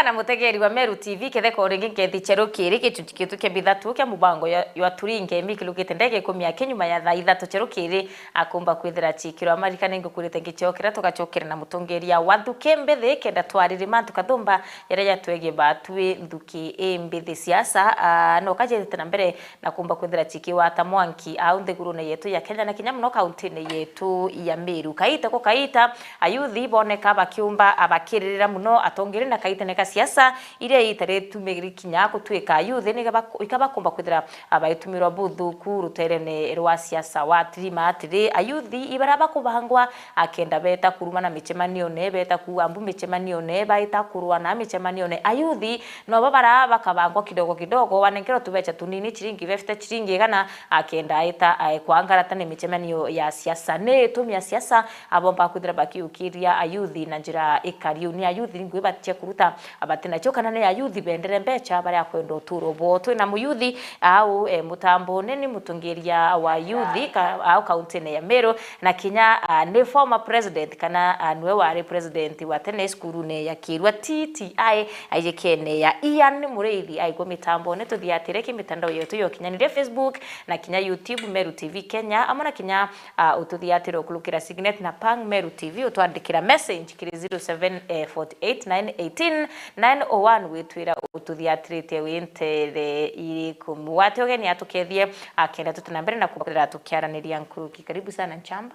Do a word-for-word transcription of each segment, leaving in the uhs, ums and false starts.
Na mutegeri wa Meru T V, ketheko ringi nkethi cheru kiri, gichunchi gietu kia bithatu kia mubango ya, ya Turinge Emi kilukite ndege ikumi aki nyuma ya thaa ithatu cheru kiri, akumba kwithira chikirwa marika ningukurite ngichokera, tugachokera na mutongeria wa nthuki mbithi, kenda twarire mantu kathumba yaria yatwegie batwi nthuki imbithi. Siasa, ah, no kajetete na mbere na kumba kwithira chikiwata mwanki au nthigurune yetu ya Kenya, na kinya muno kauntine yetu ya Meru. Kaita ko kaita, ayuthi boneka bakiumba abakiririra muno atongeri na kaitene ka siasa iria itaritumiri kinya gutuika ayuthi, ni ikaba kumba kwithira abaitumirwa buthuku ruterene rwa siasa. Watirima atiri, ayuthi ibaria bakubangwa akenda beta kurumana micemanione, beta kuua mbu micemanione, baita kurwana micemanione. Ayuthi nobo bara bakabangwa kidogo kidogo, wanenkerwa tubecha tunini, chiringi fifty, chiringi igana, akenda aita, eh, kwangarata ni micemanio ya siasa. Ni itumi ya siasa abomba kwithira bakiukiria ayuthi na njira ikariu. Ni ayuthi ngui batia kuruta batina cio, kana ni ayuthi bendere mbecha baria kwenda uturo bo. Twina muyuthi au, eh, mutambo ni, ni mutongeria wa yuthi ka, au kauntine ya Meru, na kinya, ah, ni former president, kana, ah, niwe wari president wa tene cukurune ya Kirua T T I, aijikene ya Ian Muriithi, aigwa mitambone. Tuthiatire ki mitandao yetu ya ukinyaniria, Facebook na kinya YouTube, Meru T V Kenya, amwe na kinya, ah, ututhiatire ukurukira Signet na Pang Meru T V, utwandikira message kiri zero seven forty eight nine eighteen nine oh one, witwira ututhiatiritie wi ntere iriku. Mugwate ugeni atukethie, akenda tuti na mbere na kubakurira tukiaraniria nkuruki. Karibu sana Nchamba.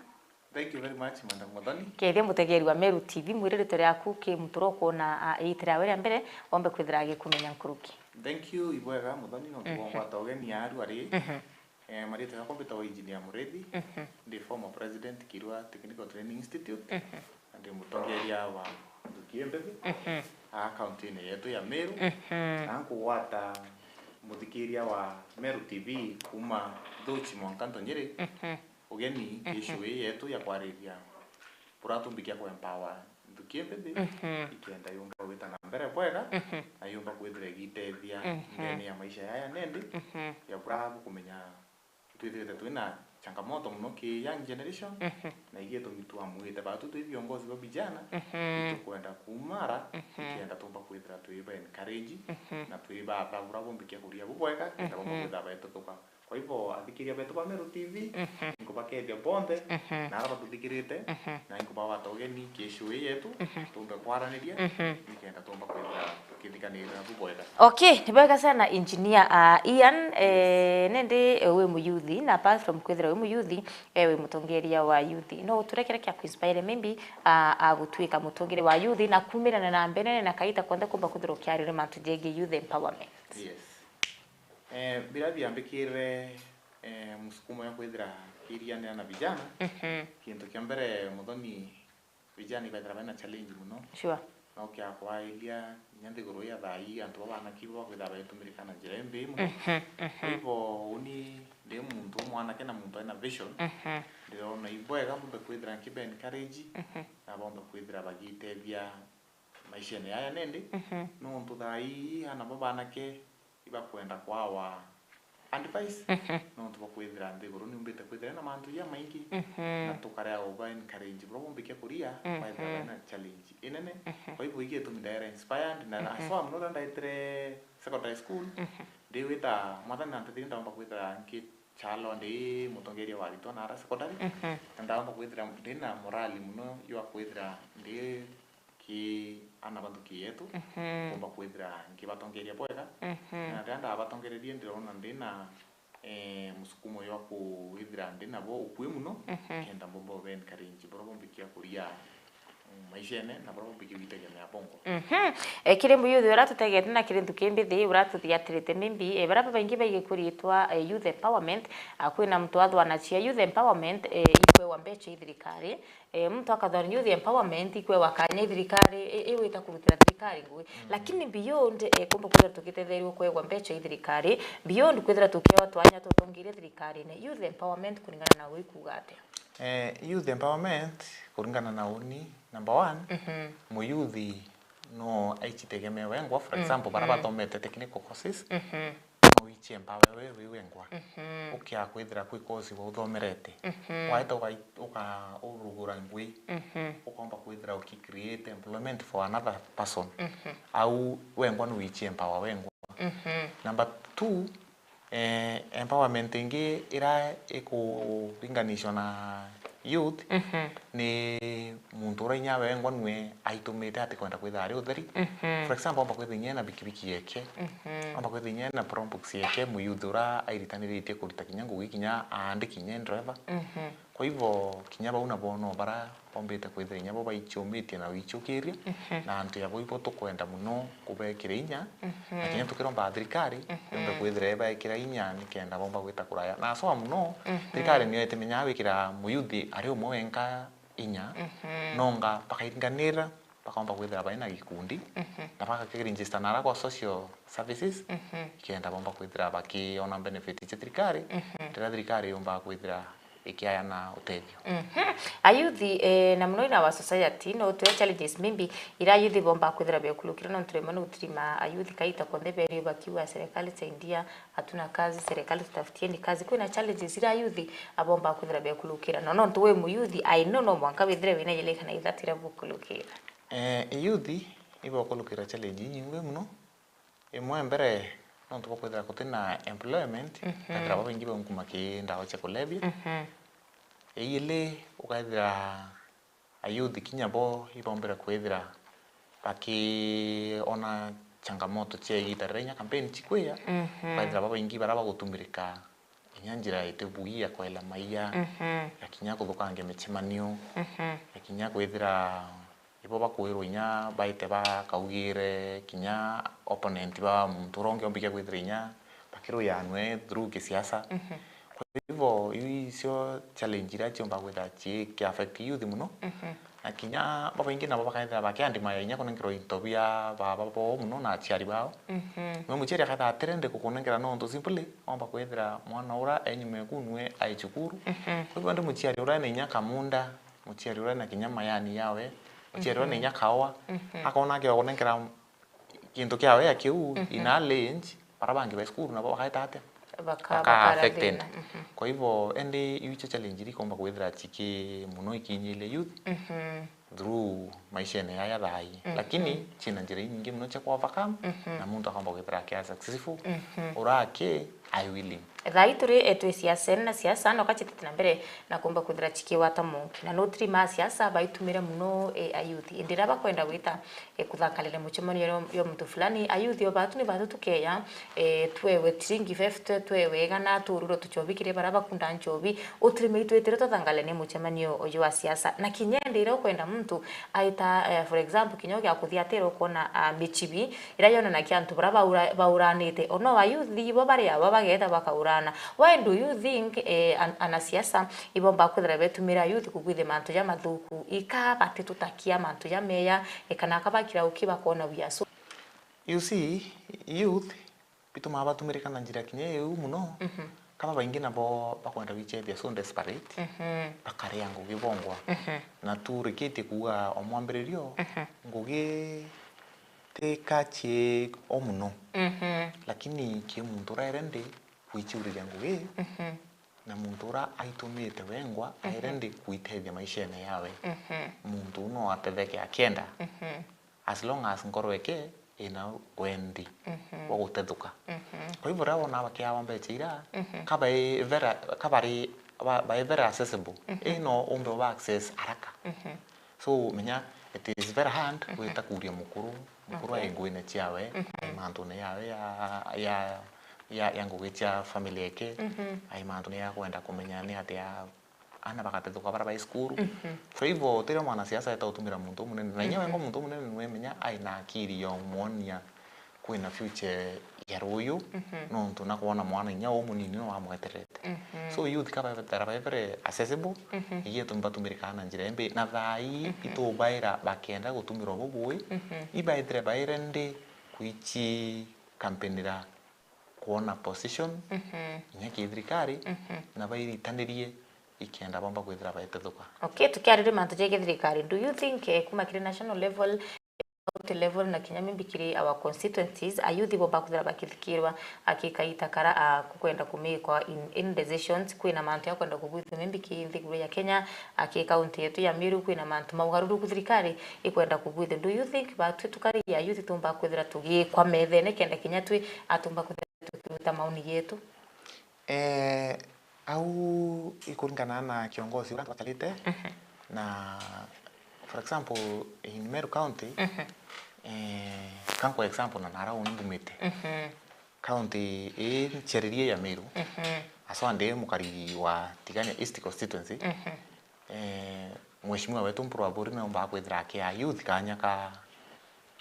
Thank you very much, Madam Muthoni. Kethia mutegeri wa Meru T V, mwire ritwa riaku ki muntu uria ukwona, a, iitira we ria mbere, ombe kwithira agikumenya nkuruki. Thank you, ibwega Muthoni, no tubongwata ugeni aru ari. Mhm. Eh, maritwa yakwa mbitagwa Engineer Muriithi, ndi former president Kirua Technical Training Institute, na ndi mutongeria wa nthuki imbithi, a, kauntine yetu ya Meru, na nkugwata muthikiria wa Meru T V kuma Thuchi mwanka Ntonyiri, ugeni ki show ii yetu ya kwariria buria tumbikia ku empower nthuki imbithi, ikenda yumba gwita na mbere bwega, na yumba kwithira igitethia ndene ya maisha yaya nendi, ya buria bukumenya twithirite twina changamoto muno ki young generation, na igitumi twamwite batu twi viongozi ba vijana, itukwenda kumara, ikenda tumba kwithira twi ba encourage, na twi ba buria bumbikia kuria bubwega, kenda bumba kwithira baitukuka. Kwa hivyo, athikiria betu ba Meru T V, nkubakethia bonthe, na ara batuthikirite, na nkubawata ugeni ki show ii yetu, tumbe kwaraniria, nikenda tumba kwithira tukithikanirira bubwega. Okay, ni bwega sana engineer, ah, Ian, eh, nindi, eh, wi muyuthi, na apart from kwithira wi muyuthi, eh, wi mutongeria wa yuthi. No uturekere kia kuinspire maybe, ah, agutwika mutongeria wa yuthi, na kumirana na mbere na kaita konthe kumba kwithira ukiarire mantu jegii youth empowerment. Yes. Eh, biria biambikire, eh, musukumo ya kwithira kirianira na vijana, kintu kia mbere, Muthoni, vijana ibaithira baina challenge muno. Sure. No kia kwairia, kinya nthiguru ya thaa ii, antu ba banaki bakwithira baitumirika na njira imbi muno. Kwa hivyo, uni ndi muntu mwanake na muntu aina vision, ndirona ibwega mbumbe kwithira nkibe encourage, na bombe kwithira bagitethia maishene yaya nendi, nontu thaa ii ana ba banake ibakwenda kwawa advice, nontu bwa kwithira nthiguru niumbite kwithira ina mantu jamaingi, na tukarea uba encourage buria bumbikia kuria, baithira baina challenge inene. Kwa hivyo, igitumi ndaera inspired, na aswa muno riria ndaitire secondary school, ndiwita mwathani na ntethirie ndaumba kwithira nkichalwa ndi mutongeria wa aritwa na ara secondary, na ndaumba kwithira ndina morali muno jwa kwithira ndi ki ana ba nthuki yetu, kumba kwithira nkibatongeria bwega. Na riria ndabatongererie, ndirona ndina, eh, musukumo jwa kwithira ndi nabo ukui muno, kenda mbomba ube encourage buria bumbikia kuria, mm, maishene, na buria bumbikia gwitegemea bongo. Eh, kiri muyuthi uria tutegete na kiri nthuki mbithi uria tuthiatirite, maybe, eh, baria babaingi baigi kuritwa, eh, youth empowerment, ah, kwina muntu athwana cia youth empowerment, eh, ikwewa mbecha i thirikari, Eh, muntu akathwa youth empowerment, ikwewa kanya i thirikari, i, i wita kurutira thirikari ngui. Lakini beyond, eh, kumba kwithira tukitetherirwa kwegwa mbecha i thirikari, beyond kwithira tukiewa twanya tutongeria thirikarine, youth empowerment kuringana na we ikuuga atia? Eh, youth empowerment kuringana na uni, number one, muyuthi no aichitegemea wengwa, for example, bara bathomete technical courses, no wichie empower we wi wengwa. Mhm. Ukia kwithira kwi course wa uthomerete. Mhm. Waeta ukai-, uka-, urugura ngui. Mhm. Ukomba kwithira uki create employment for another person. Mhm. Au wengwa ni wichie empower wengwa. Mhm. Number two, eh, empowerment ingi ira ikuringanishwa na youth, mhm, ni muntu ura inya wengwa nwe aitumite ati kwenda kwithira ari utheri. Mhm. For example, omba kwithira inya ena bikibiki yeke, mhm, omba kwithira inya ena probox yeke, muyouth ura airitaniritie kurita kinya ngugi, kinya aandiki, kinya driver. Mhm. Kwa hivyo, kinya bau nabo no bara bombite kwithira inya bo baichumitie na wichukiria, mhm, na antu yabo ibo tukwenda muno kubekira inya, mhm, na kinya tukiromba thirikari, mhm, yombe kwithira ibaekira inya nikenda bomba gwita kuraya. Na aswa muno, mhm, thirikari niyo itimenyaga gwikira muyuthi ari umwe wenka inya, mhm, nonga bakairinganira, bakomba kwithira baina gikundi, mhm, na bakakiregister nara kwa social services, mhm, ikenda bomba kwithira bakiona benefit cia thirikari, mhm, riria thirikari yomba kwithira ikiayana utethio. Mhm. Ayuthi, eh, na muno in our society, no twe challenges maybe ira ayuthi bomba kwithira bekulukira, nontu rimwe ni gutirima ayuthi kaita konthe berio bakiuga, "Serikali saidia, hatuna kazi, serikali tutafutieni kazi." Kwina challenges ira ayuthi abomba kwithira bekulukira. No nontu wi muyuthi, I know no mwanka withire wina ile kana ithatu ira bukulukira. Eh, yuthi ibokulukira challenge inyingi muno. Imwe mbere, nontu bwa kwithira gutina employment, mhm, ethira babaingi bagunkuma ki ndawa cia kulevya. Mhm. Iili, ukaithira ayuthi kinya bo ibombere kwithira bakiona changamoto cia igita riria inya campaign cikwiya, mhm, ukaithira babaingi bara bagutumirika inya njira itibugi ya kwela maia, mhm, ya kinya kuthukangia micemanio, mhm, ya kinya kwithira ibo bakwirwa inya baite bakaugire kinya opponent ba muntu uria ungi ombikia kwithira inya bakiruyanwe through kisiasa. Mhm. Kwa hivyo, iu icio challenge iria ciomba kwithira cikiaffect youth muno. Mhm. Na kinya babaingi nabo bakaithira bakiandima inya kunenkerwa into bia baba bao muno na aciari bao. Mhm. Nwe muciari akaithira atirendi kukunengera nontu simply omba kwithira mwana ura enyuma eku nwe ai cukuru. Mhm. Kwa hivyo, ndi muciari ura ena inya kamunda, muciari ura ena kinya mayani yawe, muciari ura ena inya kaoa, mhm, akona akiwa kunengera kintu kiawe ya kiu, mhm, ina range, bara bangi ba cukuru nabo bakaeta atia? Baka-, baka bakara affected. Thina. Mhm. Kwa hivyo, indi iu icio challenge irikomba kwithira ciki muno ikinyiile youth, mhm, through maishene yaya thai. Mhm. Lakini ciina njira inyingi muno cia ku overcome, mhm, na muntu akomba kwithira akia successful, mhm, urake ai willing. Thai turi, eh, twi siasene na siasa no kachitite na mbere na kumba kwithira chikiwata munki. Na no tiri ma siasa baitumire muno, eh, ayuthi. Indi riria bakwenda gwita, eh, kuthangalene muchemanio yo, yo muntu fulani, ayuthi o batu ni batu tukeya, eh, twewe tiringi fifty, twewe igana, tururo tuchobi kiri bara bakunda nchobi. Utiri maitu itire tuthangalene muchemanio uyu wa siasa. Na kinya indi riria ukwenda muntu aita, eh, for example, kinya ugia kuthiatira ukona, ah, michibi, iria yonanagia antu baria baura-, bauranite. Ono ayuthi bo bari aba bagetha bakaurana. Why do you think, eh, an-, anasiasa ibomba kwithira betumira youth kugwithia mantu jamathuku? Ika bati tutakia mantu jameya, eh, kana aka bakira uki bakona we are so. You see, youth bitumaa batumirika na njira kinya iu muno. Mhm. Kaba baingi nabo bakwenda gwichethia so desperate, mhm, bakaria ngugi bongwa. Mhm. Na turikitie kuuga o mwambiririo, mhm, ngugi ti kachi o muno. Mhm. Lakini ki muntu ura ere ndi kwichiuriria ngugi, mhm, na muntu ura aitumite wengwa, mhm, aere ndi kwitethia maishene yawe. Mhm. Muntu uu no atetheke akienda. Mhm. As long as ngoro eke ina wendi, mhm, wa gutethuka. Mhm. Kwa hivyo, riria wona bakiawa mbecha ira, mhm, ka bai very, ka bari, ba, bai very accessible, mhm, ino umbe uba access haraka. Mhm. So, menya, it is very hard, mhm, gwita kuria mukuru, mukuru, okay, ai nguine ciawe, mhm, ai mantune yawe ya, ya, ya, ya ngugi cia family eke, mhm, ai mantune ya kwenda kumenya ni atia ana bagatethuka bara bai cukuru. Mhm. So hivyo, utiria mwanasiasa eta utumira muntu umunene. Na inya, mhm, wengwa muntu umunene nwemenya ai na akiri ya umwonia kwina future ya ruyu, mhm, nontu na kwona mwana inya umunini no wamweterete. Mhm. So youth ka baethera bai very accessible, mhm, igie tumba tumirika na njira imbi. Na thai, mhm, itubaira bakenda gutumirwa bubui, mhm, ibaethire baire ndi kwichi kampenira kwona position, mhm, inya ki thirikari, mhm, na bairitanirie ikenda bomba kwithira baetethuka. Okay, tukiariria mantu jegi thirikari, do you think, eh, kuma kiri national level, county level na kinya maybe kiri our constituencies, ayouth bomba kwithira bakithikirwa akikaita kara a kukwenda kumikwa in, in decisions, kwina mantu ya kwenda kubwithwa maybe ki nthiguru ya Kenya, aki county yetu ya Meru, kwina mantu maugaruruku thirikari ikwenda kubwithwa. Do you think batwi tukari ayouth tumba kwithira tugikwa methene kenda kinya twi atumba kwithira tukiruta maoni yetu? Eh, au ikuringana na kiongozi uria twatarite. Mhm. Na for example, in Meru County, mhm, eh, kankwa example na nara uni mbumite. Mhm. County ii nceririe ya Meru. Mhm. Aswa ndi mukari wa Tigania East Constituency. Mhm. Eh, Mheshimiwa wetu Mpuru Aburi ni ombaga kwithira akia youth kanya ka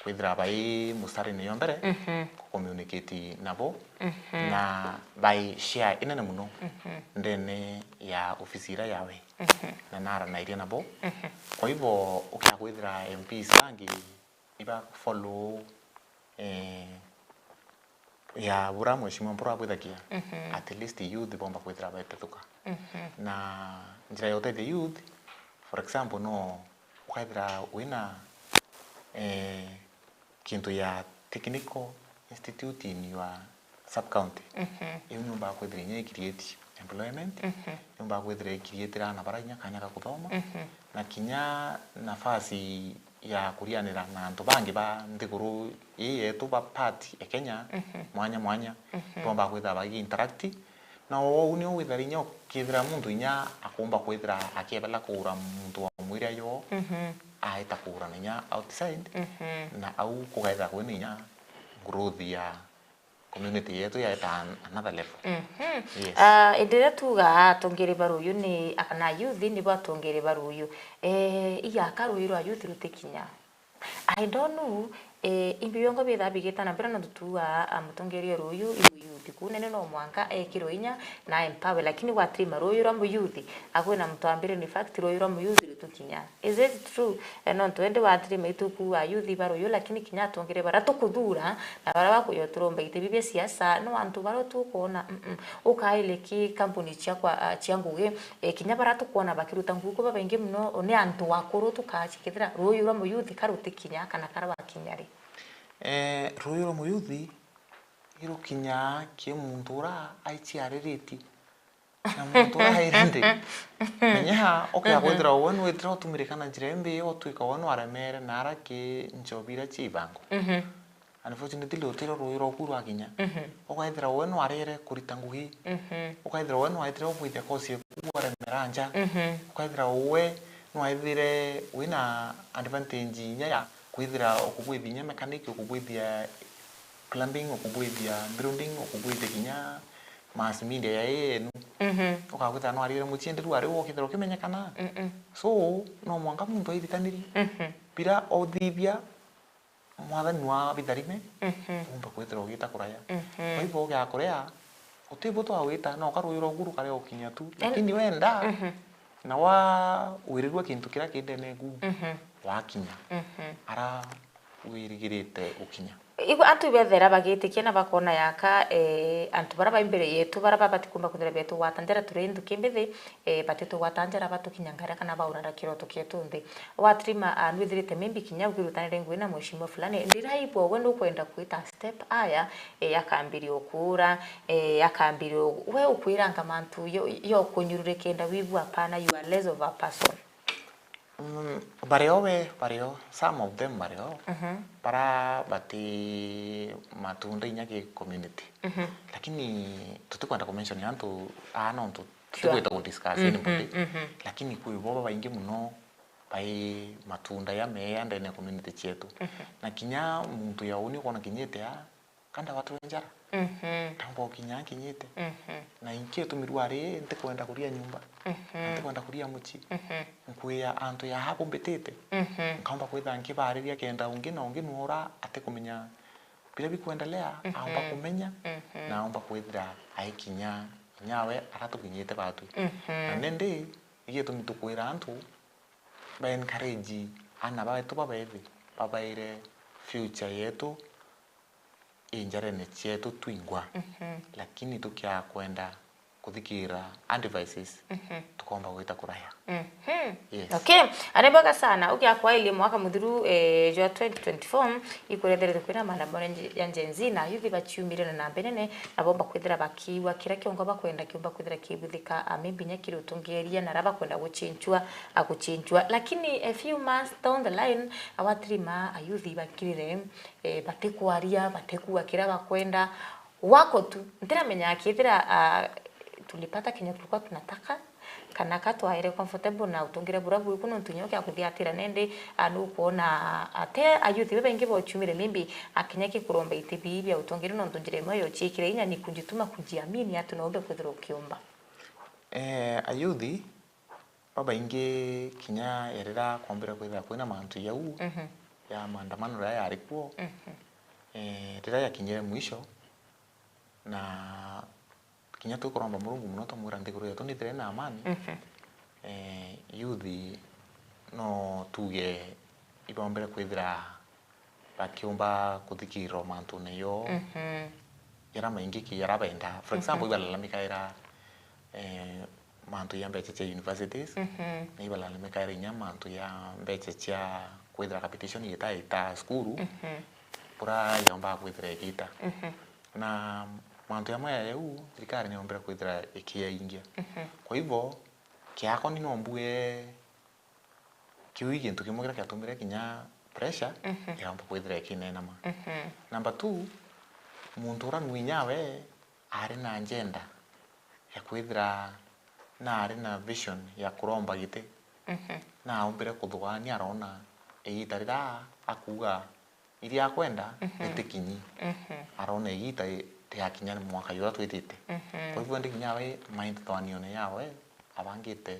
kwithira bai mustarine yo mbere, mhm, ku communicate nabo, mhm, na bai share inene muno, mhm, ndene ya ofisi iria yawe, mhm, na naranairie nabo. Mhm. Kwa hivyo, ukia kwithira M Ps bangi iba follow, eh, ya bura Mheshimiwa Mpuru abwithagia, mhm, at least youth bomba kwithira betethuka. Mhm. Na njira ya utethia youth, for example, no ukaithira wina, eh, kintu ya technical institute in your sub county. Mhm. Iu niumbaga kwithira inya i create employment, mhm, niumbaga kwithira i create ana bara inya kanya ga kuthoma, mhm, na kinya nafasi ya kurianira na antu bangi ba nthiguru ii yetu ba part ya Kenya, mhm, mwanya mwanya, mhm, bomba kwithira bagi interact. Na uu niu withira inya ukithira muntu inya akumba kwithira akiebela kuura muntu wa mwiri ayo, mhm, aeta kuura na inya outside, mhm, na au kugaithira kwina inya growth ya community yetu yaeta an-, another level. Mhm. Yes. Ah, indi riria tuuga atongeri ba ruuyu ni, kana youth nibo atongeri ba ruuyu. Eh, igaka ruuyu rwa youth rutikinya. I don't know, eh, imbi biongo bithaa bigita na mbere nontu tuuga, ah, mutongeri o ruuyu, iwe youth. Kunene no mwanka ekirwe inya na empower, lakini gwatirima ruuyu rwa muyouth, akwina muntu ambire, in fact, ruuyu rwa muyouth rutukinya. Is it true? Eh, nontu indi watirima ituku ayouth ba ruuyu, lakini kinya atongere bara tukuthura na bara bakuya turomba iti bibia siasa, no antu bara tukwona, mm, mm, ukaile ki kampuni cia kwa, ah, cia ngugi, eh, kinya bara tukwona bakiruta ngugi kuba baingi muno, ni antu akuru tukachikithira ruuyu rwa muyouth karutikinya kana kara bakinya ri? Eh, ruuyu rwa muyouth irukinya ki muntu ura aiciariritie. Na muntu uria airi ndi. Menyeha, ukia kwithira we nwitire utumirika na njira imbi, utwika we nwaremere na ara ki nchobi iria cia ibango. Mhm. Unfortunately, utire ruuyu rwaku rwakinya. Mhm. Ukaithira we nwarire kurita ngugi. Mhm. Ukaithira we nwaitire ubwithia kosi eku waremera nja. Mhm. Ukaithira we nwaithire wina advantage inya ya kwithira ukubwithia inya mechanic, ukubwithia plumbing, ukubwithia building, ukubwithia kinya mass media ya yenu. Mhm. Ukakwithira no arire mucii ndi riu ari ukithira ukimenyekana. Mm-mm. So, no mwanka muntu airitaniri. Mhm. Bira uthithia mwathani wa bitharime, mhm, umba kwithira ugita kuraya. Mhm. Kwa hivyo ugia kuria, utibu twawita, no karuyu rwa guru karia ukinya tu. En- Lakini wenda, mhm, na wa wirirua kintu kiria ki ndene eku, mhm, wakinya. Mhm. Ara wirigirite ukinya. Igu antu ibethera bagitikia na bakona yaka, eh, antu bara bai mbere yetu, bara babati kumba kwithira betugwata njara turi nthuki mbithi, eh, batitugwata njara batukinya ngara kana baurara kiroto kietu nthi. Watirima, ah, nwithirite maybe kinya ukirutanire ngugi na mheshimiwa fulani, ndiraigua we nukwenda kwita step aya, eh, ya kambiria ukuura, eh, ya kambiria u-, we ukwiranga mantu yo, yo kunyurure kenda wigua hapana, you are less of a person. Mm, bario we, bario, some of them bario, mhm, bara bati matunda inya ki community. Mhm. Lakini tutikwenda ku mention antu aa nontu, sure, tutikwenda ku discuss, mhm, anybody. Mhm. Lakini kwi bo babaingi muno bai matunda ya mea ndene ya community cietu. Mhm. Na kinya muntu ya uni ukona kinyite a, kanda watu njara. Mhm. Ntaumba ukinya kinyite. Mhm. Na inki itumi rwari ntikwenda kuria nyumba. Mhm. Na ntikwenda kuria muci. Mhm. Nkwia antu ya habu mbitite. Mhm. Nkaumba kwitha nkibariria kenda ungi na ungi nwora atikumenya biria bikwendelea, mhm, aumba kumenya, mhm, na aumba kwithira aikinya nyawe aratukinyite batwi. Mhm. Na nindi, igitumi tukwira antu ba encourage ana betu babethi, babaire future yetu i njarene cietu twingwa. Mhm. Lakini tukiaga kwenda kuthikira advices, mhm, tukomba gwita kuraya. Mhm. Yes. Okay. Ari bwega sana. Ugiakwairie mwaka muthiru, eh, jwa twenty twenty-four, ikuretherete kwina maandamano ya Gen Z, na ayuthi baciumire na namba nene, na bomba kwithira bakiigua kira kiongo bakwenda kiumba kwithira kibuthika, a, maybe nya kiri utongeria, na ara bakwenda guchinchwa, a, guchinchwa. Lakini a few months down the line, awatirima ayuthi bakirire, eh, batikwaria, batikua kira bakwenda. Wako tu, ntiramenya akithira, a, tulipata kenye tulikuwa tunataka, kana ka twaere comfortable na utongere bura buriku, nontu nyo kia kuthiatira nende, a, nukwona ate ayuthi babaingi bochumire maybe akinya kikuromba iti bii bia utongere, nontu njira imwe yochiikire inya ni kujituma, kujiamini atu noombe kwithirwa ukiumba. Eh, ayuthi babaingi kinya ya rira kwambire kwithira kwina mantu jau, mhm, ya maandamano ria yari kuo, mhm, eh, rira yakinyire mwisho, na kinya tukuromba Murungu mono, twamwira nthiguru yetu nithire na amani. Mhm. Eh, youth no tuge ibombere kwithira bakiumba kuthikirwa mantune yo, mhm, yara maingi ki yara benda. For example, mhm, ibalalamikaira, eh, mantu ya mbecha cia universities, mhm, na ibalalamikaira inya mantu ya mbecha cia kwithira capitation igitaita cukuru, mhm, bura yomba kwithira igita. Mhm. Na mantu jamwe ya jau, thirikari niyombire kwithira ikiyaingia. Mhm. Kwa hivyo, kiakwa ni no mbue kiu i gintu kimwe kiria kiatumire kinya pressure, mhm, yaomba kwithira ikinenama. Mhm. Number two, muntu ura nwinya we ari na agenda ya kwithira na ari na vision ya kuromba giti, mhm, na aombire kuthugania, arona igita rira akuuga iria akwenda, mhm, ritikinyi. Mhm. Arona igita ri-, riakinya ni mwaka jura twitite. Mhm. Kwa hivyo, ndi kinya we mind thwanione yawe, abangite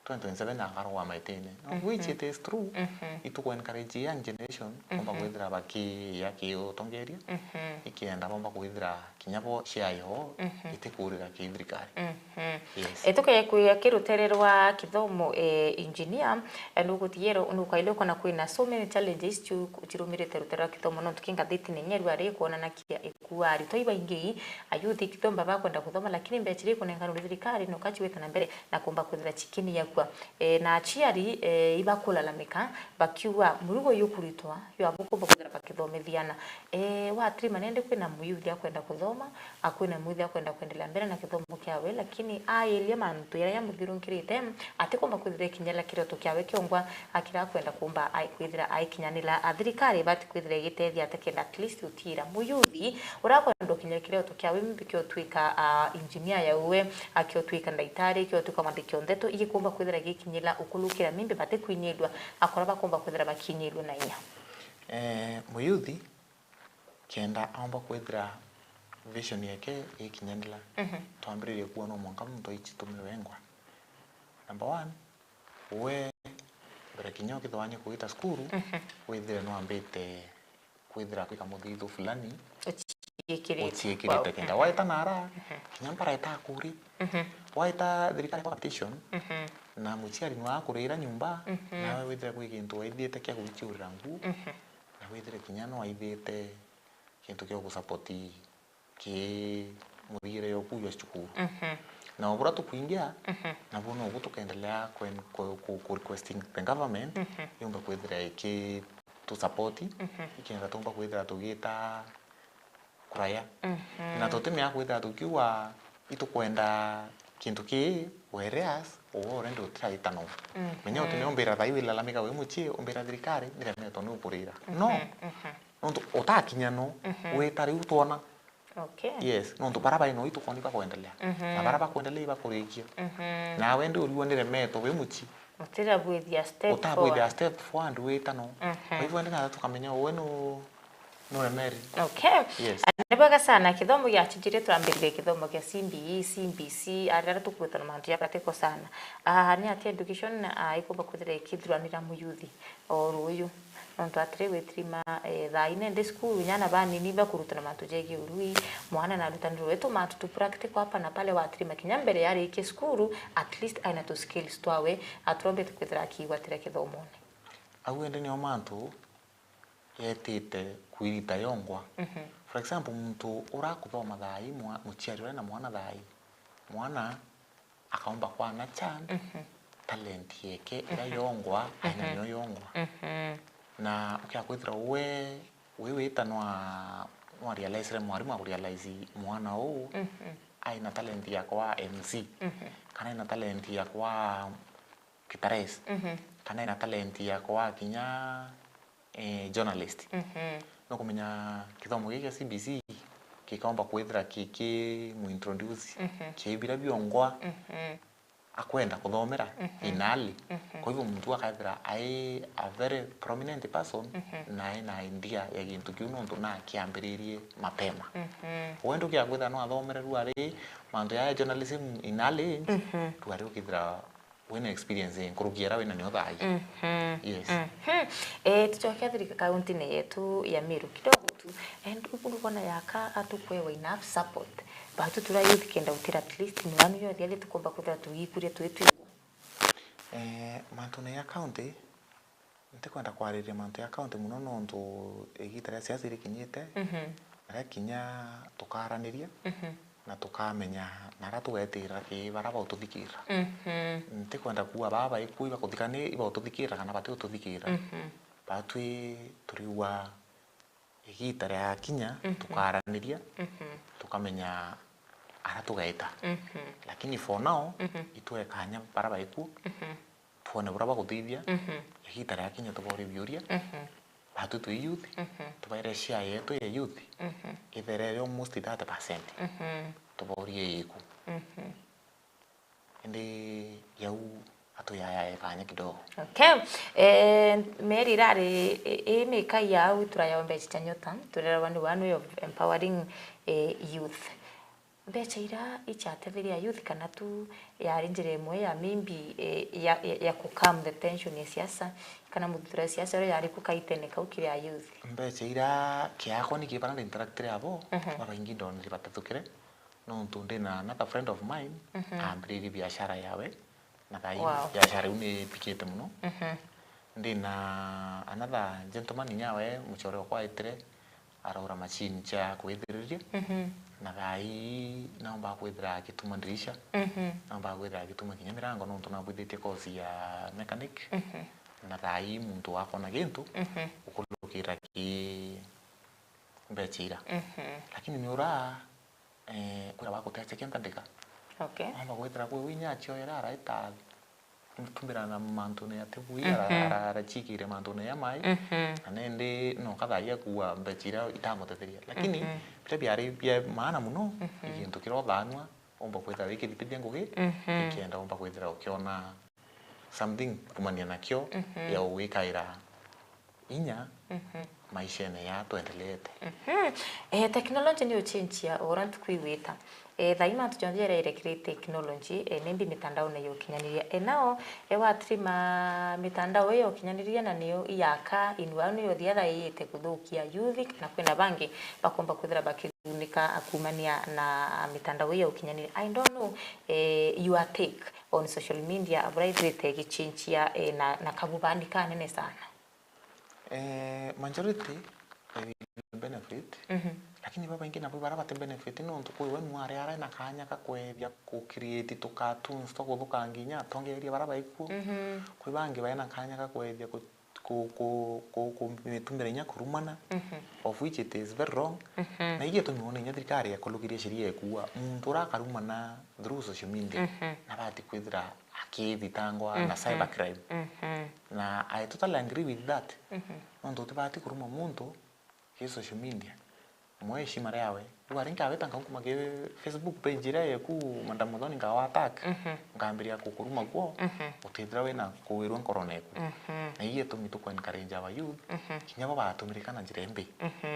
twenty twenty-seven akarugama itine. No, mhm, which it is true. Mhm. Ituku encourage young generation, bomba, mhm, kwithira bakiya ki utongeria, mhm, ikienda bomba kwithira kinya bo share yo, mhm, itikurira ki thirikari. Mhm. Yes. E, tukeye kwiga ki rutere rwa kithomo, e, engineer, e, nugutigire, nukaile ukona kwina so many challenges ciu cirumirite rutere rwa kithomo, nontu ki ngathitine nyeru ari kwonanakia ikua aritwa ibaingi, ayuthi kithomo bakwenda kuthoma, lakini mbecha iria ikunenkanwa ni thirikari no kachiwita na mbere na kumba kwithira chikini yakua. E, na aciari, e, ibakulalamika bakiuga murugo yukuritwa yo abukumba kwithira bakithomithiana. E, watirima nende kwina muyuthi akwenda kuthoma, a, kwina muyuthi akwenda kwendelea mbere na kithomo kiawe, lakini airia mantu jaria jamuthirungirite, atikumba kwithira ikinyela kiroto kiawe kiongwa, akira kwenda kumba ai-, kwithira aikinyanila. A, thirikari ibati kwithira igitethia ata kenda at least utiira muyuthi urakwenda ukinyela kiroto kiawe, maybe kiotwika, a, engineer yauwe, a, kiotwika ndaitari, kiotwika mwandiki o ndeto, igikumba kwithira gikinyila ukulukira, maybe batikwinyilwa, akora bakumba kwithira bakinyilwa na inya. Eh, muyuthi kenda aomba kwithira vision yake ikinyanila, mhm, twambiririe kuona no mwanka muntu aichitumire wengwa. Number one, we mbere kinya ukithwania kugita cukuru, mhm, withire nwambite kwithira kwika muthithu fulani uchiikirite, uchiikirite kwao, kenda, mhm, waita nara, mhm, kinya mbara itakuri. Mhm. Waita thirikari kwa petition, mhm, na muciari nwa akurira nyumba, mhm, nawe withire kwi gintu waithiite kia kugichiurira ngu, mhm, na withire kinya no aithite gintu kia gusapoti ki muthiire yoku jwa cukuru. Mhm. Na o buria tukwingia, mhm, nabu nobu tukendelea kwen-, ku, ku, ku requesting the government, mhm, yumbe kwithira iki tu support, mhm, ikenda tumba kwithira tugita kuraya. Mhm. Na tutimea kwithira tukiuga itukwenda kintu kii, whereas we already utiraita no. Mhm. Menya utimea umbira thai wilalamika wi mucii, umbira thirikari niremetwe ni ukurira. No. Mhm, mhm. Nontu utakinya no, mhm, wita riu twona. Okay. Yes, nontu bara bai no itukoni bakwendelea. Mhm. Na bara bakwendelea ibakurikia. Mhm. Nawe ndi uriwa ni remeto wi muchi. Utira bwithia step forward. Utabwithia step forward wita no. Mhm. Kwa hivyo ndi na tukamenya we no, no remeri. Okay. Yes. Ah, ni bwega sana. Kithomo gia chinjire turambiririe kithomo gia C B E, C B C, arira tukwitana mantu ya practical sana. Ah, ni atia education, ah, ikumba kwithira ikithuranira muyuthi o ruyu. Nontu atiri, witirima, eh, thaa ine ndi cukuru, inya ana banini bakurutana mantu jegii urui, mwana narutanirwe. Itu mantu tu practical hapa na pale, watirima kinya mbere yarikia cukuru, at least aina tu skills twawe, aturombete kwithira akigwatira kithomone. Au indi nio mantu yetite kwirita yongwa. Mhm. For example, muntu urakuthoma thaa ii, mwa-, muciari uria na mwana thaa ii, mwana akaomba kwana chan, mhm, talent yeke iria yongwa, aina nio yongwa. Na ukia kwithira we, we wita nwa, nwa realize mwarimu akurealize mwana uu aina talent ya kwa M C, kana aina talent ya kwa guitarist, kana aina talent ya kwa kinya eh, journalist. Nukumenya kithomo giki kia C B C gikaumba kwithira ki, ki mu introduce ki bira biongwa akwenda kuthomera in early. Kwa hivyo muntu akethira ai a very prominent person na ai na idea ya gintu kiu nontu na kiambiririe mapema. Wendo kia kwithira no athomere ruari mantu ya journalism in early age, ruari ukithira wina experience nkuruki iria wina nio thaai. Yes. Eh, tucoke thirika kaunti-ini yetu ya Meru kidogo tu. And ubu nubona yaka atukwewa enough support. Batu tura youth kenda utira at least miwanu yothi athi tukomba kwithira tugikuria twi twigwa. Eh, mantune ya county, ntikwenda kwariria mantu ya county muno nontu igita ria siasa irikinyite, na ria kinya tukaraniria, na tukamenya na aria tugetirira ki bara baututhikirira. Ntikwenda kuuga baa baikuu ibakuthikani ibaututhikiirira kana batiututhikirira. Batwi turiuga igita riakinya tukaraniria, tukamenya aria tugaita. Lakini for now, itwe kanya bara baikuu, twone buria baguthithia, igita riakinya tuborie biuria, batwi twi youth, tubaire share yetu ya youth, ithere iri almost thirty percent. Tuborie iku. Indi yau atuyayae kanya kidogo. Okay. Eh, Mary irari, i, i mikai ya au turayao mbeca cia nyota, turerwa ni one way of empowering, eh, youth. Mbeca ira ichatetheria youth kana tu yari njira imwe ya maybe, eh, ya, ya, ya ku calm the tension ya siasa, kana muthuthura ya siasa uria yari ku kaitene kau kiri a youth? Mbeca ira kiakwa ni kibana interactire abo, babaingi ndonire batathukire. Nontu ndina another friend of mine, aambiririe biashara yawe, na thaai biashara iu ni ipikite mono. Ndina another gentleman inyawe, mucore okwa aitire, araura machine cia kwithiriria, na thaai naomba kwithira agituma ndirisha, naomba kwithira agituma kinya mirango, nontu nabwithitie course ya mechanic, na thaai muntu wakona gintu, ukulukira ki mbeca ira. Lakini ni ura eh, kwira bagutecha kiantandika. Okay. Amba gwithira kwi winya acioera araita tumira na mantune ya tibui, ara-, ara-, arachikire mantune ya mai, na nindi no katharia kuua mbecha iria itamutetheria. Lakini biria biari bia maana mono, ni gintu kiria uthanua, umba kwithira wikirithithia ngugi, nikienda umba kwithira ukiona something kumania nakio ya ugwikaira inya maishene ya twendeleete. Eh, technology ni uchenjia o uria ntuku igwita. Eh, thaai mantu jonthe jaria irekire technology, eh, maybe mitandaone ya ukinyaniria. Eh, nao, eh, watrima mitandao iyo ya ukinyaniria na niyo iyaka inua niyo thiatha iyite kuthukia youth kana kwina bangi bakomba kwithira bakithunika kumania na mitandao iyo ya ukinyaniria. I don't know, eh, your take on social media, buria ithirite igichenjia, eh, na, na kabubani kanene sana. Eh, majority they will benefit, lakini babaingi nabo bara bate benefit nontu kwi we nwari ara na kanya ka kwethia ku create tu cartoons twa guthukangia inya atongeria bara baikuo. Kwi bangi baina kanya ka kwethia ku, ku, ku, ku, kumitumira inya kurumana, of which it is very wrong. Na igia tumiona inya thirikari yakulukirie sheria ikuuga muntu ura akarumana through social media, nabati kwithira akithitangwa na cyber crime. Na I totally agree with that. Nontu utibati kuruma muntu ki social media. Mwe heshima riawe. Riu aringi awita nkaukuma ki Facebook page iria yeku Madam Muthoni nkawa attack. Nkambiria kukuruma kuo. Utithira wina kuwirwa nkorone eku. Na ii gitumi tuku encourage our youth. Kinya bo batumirika na njira imbi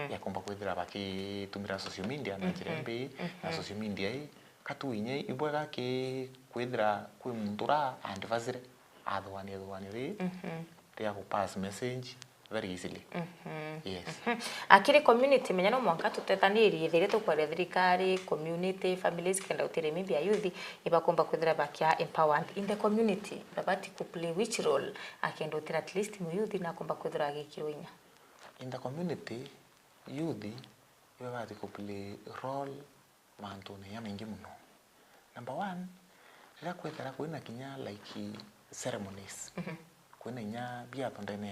ya kumba kwithira bakitumira social media na njira imbi. Na social media ii Katu inya ibwega ki kwithira kwi muntu ura advise-re athuganie thuganie ri ria ku pass message very easily. Yes. Akiri community, menya no mwanka tutetanirie, thiria tukwaria thirikari, community, families, kenda utire maybe a youth ibakomba kwithira bakia empowered in the community, babati ku play which role akenda utira at least mu youth nakomba kwithira agikirwa inya? In the community, youth ibabati ku play role mantune jamaingi mono. Number one, riria kwethira kwina kinya like ceremonies. Mhm. Kwina inya biatho ndene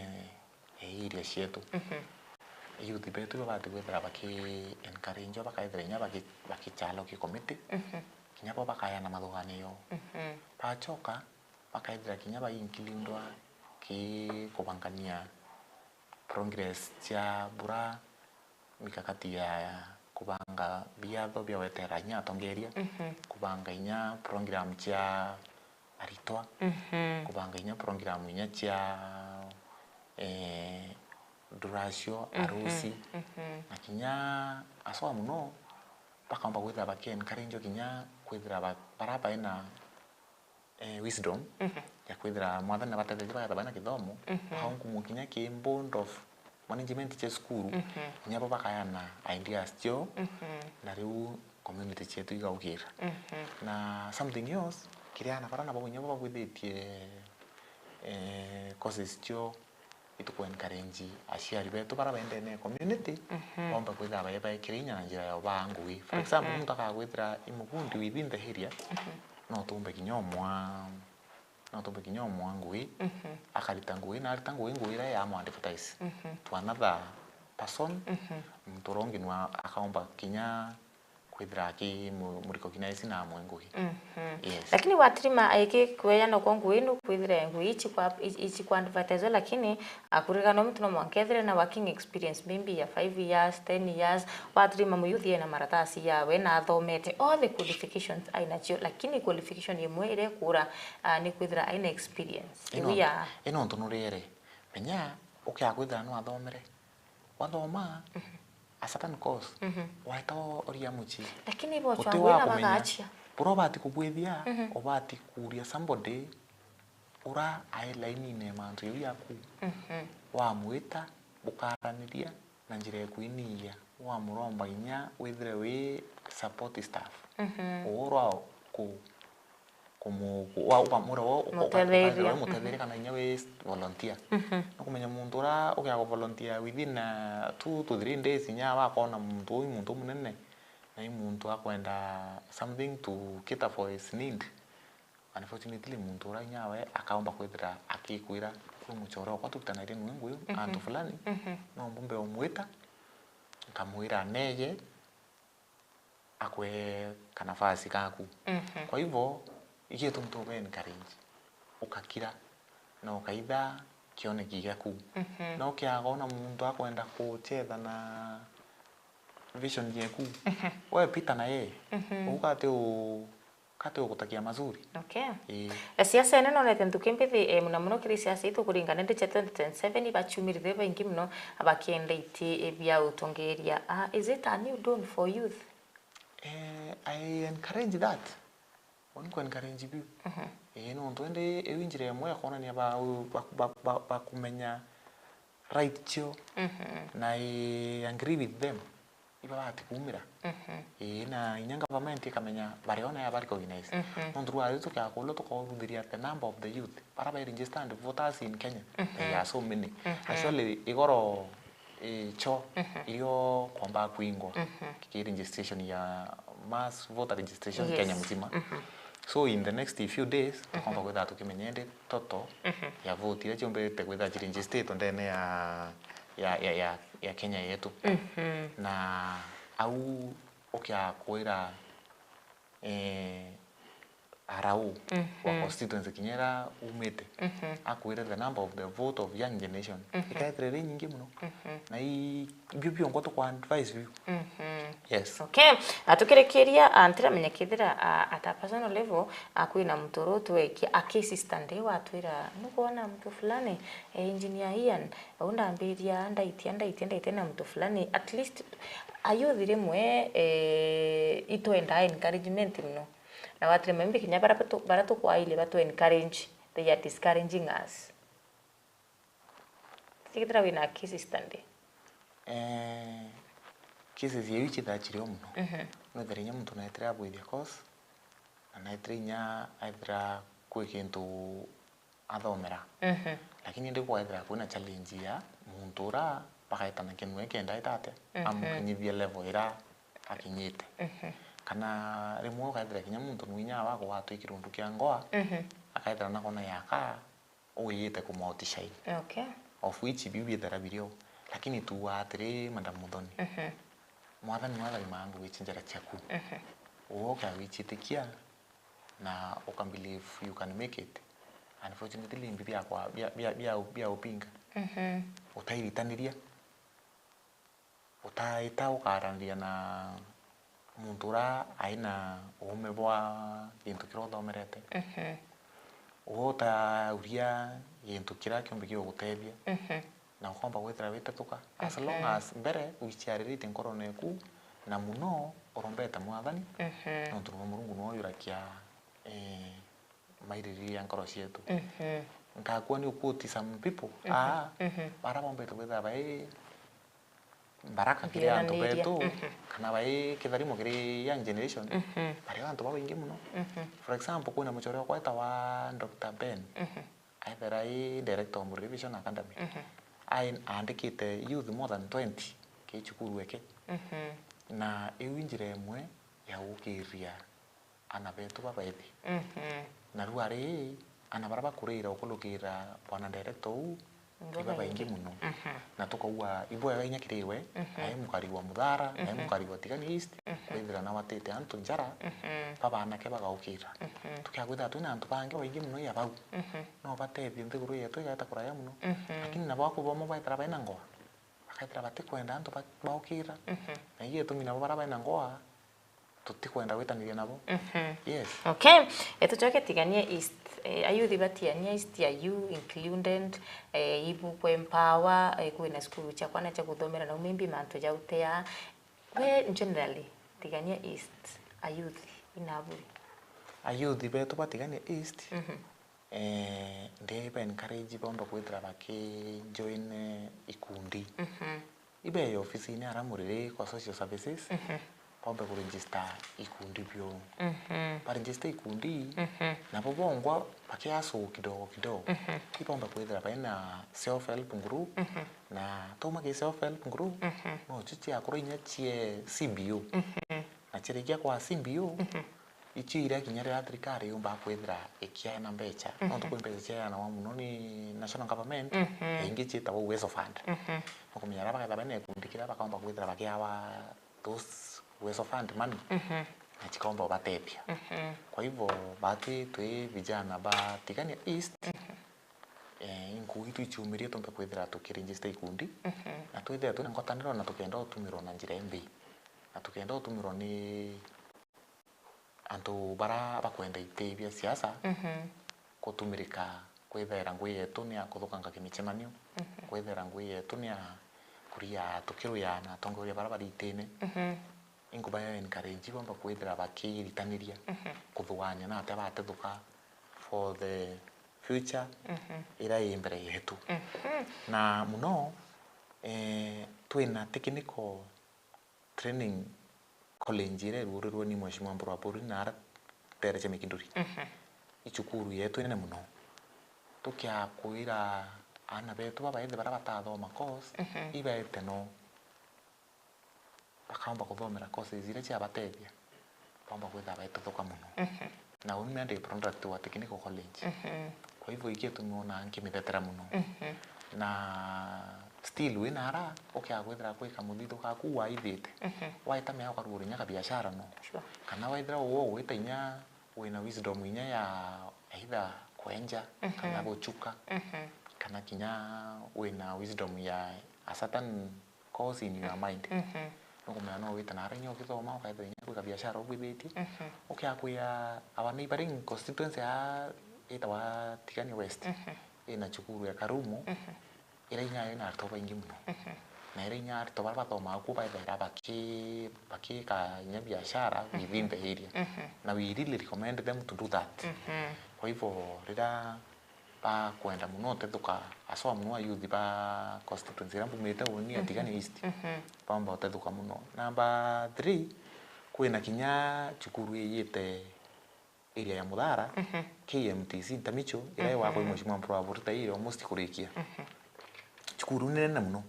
ya area cietu. Mhm. Youth betu babati kwithira baki encourage, bakaithira inya baki-, bakicalo ki committee. Mhm. Kinya bo bakayana mathuganio. Mhm. Bachoka, bakaithira kinya ba include ki kubangania progress cia bura, mikakati ya kubanga biatho bia gwetera inya atongeria, mhm, kubanga inya program cia aritwa, mhm, kubanga inya program inya cia, eh, ruracio, mhm, arusi, mhm, na kinya aswa muno, bakaomba kwithira baki encourage kinya kwithira ba-, bara baina eh, wisdom, mhm, ya kwithira Mwathani nabatethetie bagetha baina kithomo, mhm, bakaunkumwa kinya ki board of management cia cukuru, mhm, kinya bo bakayana ideas ciao, mhm, na riu community cietu igaukira. Mhm. Na something else, kiria ana bara nabo kinya bo babwithitie, eh, courses ciao, itu ku encourage aciari betu bara bendene community, mhm, bomba kwithira bae-, baekire inya na njira ya ubaa ngugi. For, mhm, example, muntu akagwithira i mugundi within the area, mhm, no tumbe kinya umwa, no tumbe kinya umwa ngugi, mhm, akarita ngugi, na arita ngugi, ngugi iria ya mo advertise, mhm, to another person, mhm, muntu uria ungi nwa akaomba kinya kwithira aki mu-, mu-recognize na amwe ngugi. Mhm. Yes. Lakini watirima aiki kweya nokwo ngugi nukwithire ngugi ichi kwa, ichi kwa advertise, lakini akuririkana muntu no mwanka ethire na working experience maybe ya five years, ten years, watirima muyuthi ena maratasi yawe na athomete all the qualifications ainacio, lakini qualification imwe iria ikura, ah, ni kwithira aina experience. Ino, iu ya ino ntu nuriere. Menya ukia kwithira no athomere. Wathoma, mhm, a certain course, mhm, waeta oria mucii. Lakini bo uti chwangu wa ina kumenya. Bagaachia. Bura ubati kubwithia, mhm, ubati kuria somebody ura ai lainine mantu jau yaku. Mhm. Wamwita, bukaraniria na njira ya kwiniia, wamuromba inya withire wi support staff. Mhm. Uu urwa ku-, kumu-, ku-, wa-, ukamwira we uka-, mutetheria, ukathira we mutetheria, mhm, kana inya wi volunteer. Mhm. Nukumenya muntu ura ugia ku volunteer within, uh, two to three days, inya wakona muntu uu i muntu umunene, na i muntu akwenda something to cater for his need. Unfortunately, muntu ura inya we akaomba kwithira akikwira, kwi muchore okwa turutanairie nwe nguyu, mhm, antu fulani, mhm, no mbumbe umwita, nkamwira neje, akwe kanafasi kaku. Mhm. Kwa hivyo, igitumi tuba encourage, ukakira na ukaitha kioneki giaku. Mhm. Na ukiaga ona muntu akwenda kuchetha na vision yeku, mhm, we pita na yeye. Mhm. Uka ati u-, ka ti ugutakia mazuri. Okay. Ii. E, siasa ene nonete nthuki mbithi, e, muna muno kiri siasa itu kuringana ndi cia twenty twenty-seven, ibachumirithe baingi muno bakienda iti, e, bia utongeria. Ah, is it a new dawn for youth? Eh, I encourage that. Uni ku encourage biu. Mhm. Eh, nontu indi iu njira imwe ya kwonania ba, ba, ba, ba, ba kumenya right cio, mhm, na I agree with them. Ibabati kumira. Mhm. Eh, na inya government ikamenya bari ona ya ba recognize. Mhm. Nontu rwa riu tukiakulwa tukauruthiria the number of the youth. Bara bai registered voters in Kenya. Mhm. They are so many. Mhm. Actually, igoro eh, cho, mhm, irio kwomba kwingwa, mhm, ki registration ya mass voter registration, yes, Kenya mzima. Mhm. So in the next few days, mhm, tukomba kwithira tukimenya indi total, mhm, ya vote iria ciumbirite kwithira ciregistered ndene ya, ya, ya, ya, ya Kenya yetu. Mhm. Na au ukia kwira eh, arau wa, mhm, constituency kinya ira umite, mhm, akwire the number of the vote of young generation, mhm, ikaethira iri nyingi muno. Mhm. Na i, bio bionthe tukwa advise biu. Mhm. Yes. Okay. Atukirikiria, ah, ntiramenya kethira, ah, at a personal level, ah, kwina muntu uru twekia a case study watwira nukwona muntu fulani, eh, engineer Ian, au ndambiria ndaitia ndaitia ndaitia na muntu fulani, at least ayuthi rimwe, eh, itwendaa encouragement muno. Na watirima imbi kinya bara tu-, bara tukwaile batu encourage, they are discouraging us. Tikithira wina case study. Eh, cases ya iu cithachire o muno. Mhm. Nwethira inya muntu naetire abwithia course, na naetire inya aethira kwi kintu athomera. Mhm. Lakini indi kwethira kwina challenge ya muntu ura bakaetana kinwe kenda ita atia, mhm, amukinyithie level ira akinyite. Mhm. Kana rimwe ukaethira kinya muntu nwinya wa kugwatwa i kirundu kia ngoa, mhm, akethira nakona yaka, uyite kumoutishine. Okay. Of which biu biethira birio. Lakini tuuga atiri, Madam Muthoni. Mhm. Mwathani, Mwathani mangu wichi njira ciaku. Mhm. Uwe ukia wichitikia na uka believe you can make it. Unfortunately, imbi biakwa, bia, bia, bia, bia upinga. Mhm. Utairitaniria. Utaita ukaraniria na muntu uria aina uume bwa gintu kiria uthomerete. Mhm. Uwe utauria gintu kiria kiumbe gigugutethia. Mhm. Na ukomba gwithira witatuka. As long Mhm. as mbere wiciaririte nkorone eku, na muno urombete Mwathani, Mhm. nontu nwe Murungu nwe uyurakia, eh, mairiri ya nkoro cietu. Mhm. Nkakua ni ukuti some people, Mhm. aa, Mhm. bara bombete kwithira bai mbaraka kiri antu Ngirananiria. betu, Mhm. kana bai kitharimo kiri young generation, Mhm. bari antu babaingi muno. Mhm. For example, kwina muchore wakwa etawa Doctor Ben, Mhm. aethera i director wa Muriri Vision Academy. Mhm. Ai-, aandikite youth more than twenty ki cukuru eke. Mhm. Na iu i njira imwe ya gukiria ana betu babaithi. Mhm. Na riu ari, ana bara bakurira ukulukira bwana director uu, ni babaingi muno. Mhm. Na tukaua, ibwega inya kiri we, Mhm. nae mukari wa Muthara, nae Mhm. mukari wa Tigania East, Mhm. kwithira na watite antu njara, Mhm. babanake bagaukira. Mhm. Tukiakwithira twina antu bangi baingi muno ya bau. Mhm. No batethie nthiguru yetu igeta kuraya muno. Mhm. Lakini nabo akubomo baithira baina ngoa. Bakaithira batikwenda antu ba-, baukira. Mhm. Na igitumi nabo bara baina ngoa, tutikwenda gwitaniria nabo. Mhm. Yes. Okay. E, tucoke Tigania East. E, ayuthi ba Tigania East, are you included? E, ibu ku empower, e, kwina cukuru cia kwana cia kuthomera na umimbi mantu ja utea. We generally, Tigania East, ayuthi, inaburi? Ayuthi betu ba Tigania East, Mhm. Eh, ndi ba encourage bombe kwithira baki join, eh, ikundi. Mhm. Ibe ofisine ara muriri kwa social services, Mhm. bombe kuregister ikundi bio. Mhm. Ba register ikundi, Mhm. nabo bongwa bakiasu kidogo kidogo. Mhm. Ibombe kwithira baina self help group, Mhm. na tuma ki self help group, Mhm. no chu cia kura inya cie C B O. Mhm. Na chirikia kwa C B O, Mhm. Icio iria kinya riria thirikari yumba kwithira ikiaena mbecha, Mhm. nontu kwi mbecha ciaeanagwa muno ni national government, Mhm. na ingi ciitagwa Uwezo Fund. Mhm. Nukumenya aria bagetha bena gikundi kiria bakaumba kwithira bakiawa those Uwezo Fund money, Mhm. na cikaumba ubatethia. Mhm. Kwa hivyo, bati twi vijana ba Tigania East, Mhm. eh, inkugi twichumirie tumbe kwithira tukiregister ikundi, Mhm. na twithira twina ngwataniro na tukenda utumirwa na njira imbi, na tukenda utumirwa ni antu bara bakwenda iti bia siasa, Mhm. kutumirika kwithaira ngui yetu ni ya kuthukanga kimichemanio, Mhm. kwithaira ngui yetu ni ya kuria tukiruya na atongoria bara bari itine. Mhm. Inkuba ya encourage bomba kwithira bakiritaniria Mhm. kuthugaania na atia batethuka for the future Mhm. iria i mbere yetu. Mhm. Na muno, eh, twina technical training college iria iruurirwe ni Mheshimiwa Mburu wa Buri na ara tere cia Mikinduri. Mhm. I cukuru yetu inene muno. Tukiakwira aana betu babaithi baria batathoma course, Mhm. ibaete no bakaumba kuthomera courses iria ciabatethia, baumba kwithira baituthuka muno. Mhm. Na uni ndi product wa technical college. Mhm. Kwa hivyo, igitumi ona nkimithetera muno. Mhm. Na still wina ara, ukiaga kwithira kwi kamuthithu gaku waithite. Mhm. Waita mea ukarugura inya kabiashara no. Sure. Kana wethira uwe ugwita inya wina wisdom inya ya either kwenja, Mhm. kana guchuka, Mhm. kana kinya wina wisdom ya a certain course in your mind. Mhm. Nukumenya no wite na ara inya ukithoma, ukaithira inya kwi kabiashara ubwithitie. Mhm. Ukiakwia our neighboring constituency ya itawa Tigania West, Mhm. ina cukuru ya Karumo, Mhm. ira inya ina aritwa baingi muno. Mhm. Na ira inya aritwa bara bathomaga kuo baithaira baki-, bakika inya biashara Mhm. within the area. Mhm. Na we really recommend them to do that. Mhm. Kwa hivyo, rira bakwenda muno utethuka, aswa muno ayuthi ba constituency iria mbumite uni ya Mhm. Tigania East, Mhm. baumba utethuka muno. Number three, kwina kinya cukuru iyite area ya Muthara, Mhm. K M T C Ntamicho, iria Mhm. igwakwa i Mheshimiwa Mburu wa Buri ta iri almost kurikia. Mhm. Cukuru ni nene muno.